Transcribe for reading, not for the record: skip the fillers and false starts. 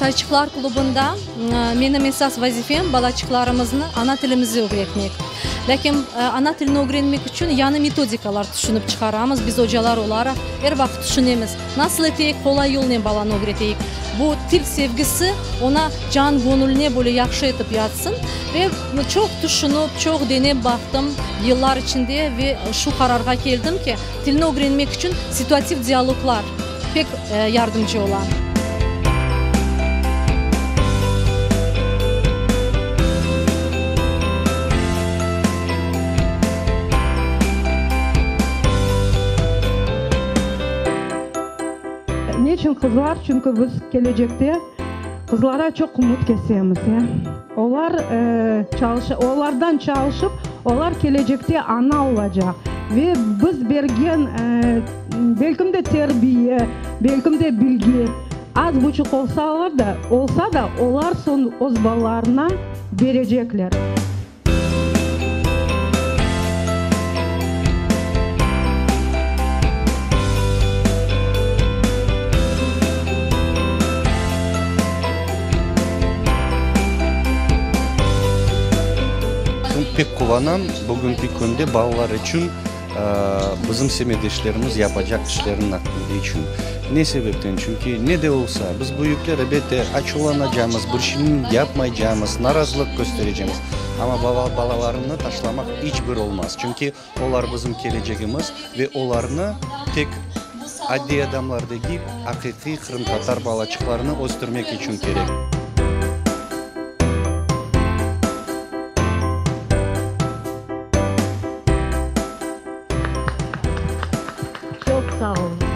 Aqayçıqlar klubında menim esas vazifem, balaçıqlarımıznı ana tilimizi ögretmek. Lâkin ana tilini ögrenmek içün yañı metodikalar tüşünip çıqaramız. Biz ocalar olaraq er vaqıt tüşünemiz, nasıl eteyik, qolay yolnen balanı ögreteyik, bu til sevgisi oña can-göñüline böyle yahşı etip yatsın. Ve çoq tüşünip, çoq denep baqtım yıllar içinde ve şu qararğa keldim ki, tilni ögrenmek içün situativ dialoglar pek yardımcı ola. Ne içün qızlar? Çünki biz kelecekte qızlara çoq ümüt kesemiz. Olar çalışa, olardan çalışıp, olar kelecekte ana olacaq. Ve biz bergen, belkim de, terbiye, belkim de, bilgi az buçuq olsalar da, olsa da, olar soñ öz balalarına berecekler. Pek quvanam, bugünki künde balalar içün bizim semetdeşlerimiz yapacaq işlerniñ içün. Ne sebepten? Çünki ne de olsa, biz büyükler, ebette, açuvlanacamız, bir şeyni yapmaycamız, narazılıq kösterecemiz, amma balalarnı taşlamaq iç bir olmaz, çünki olar bizim kelecegimiz ve olarnı tek adiy adamlar degil, aqiqiy qırımtatar balaçıqlarını östürmek içün kerek. Çoq sağ olun.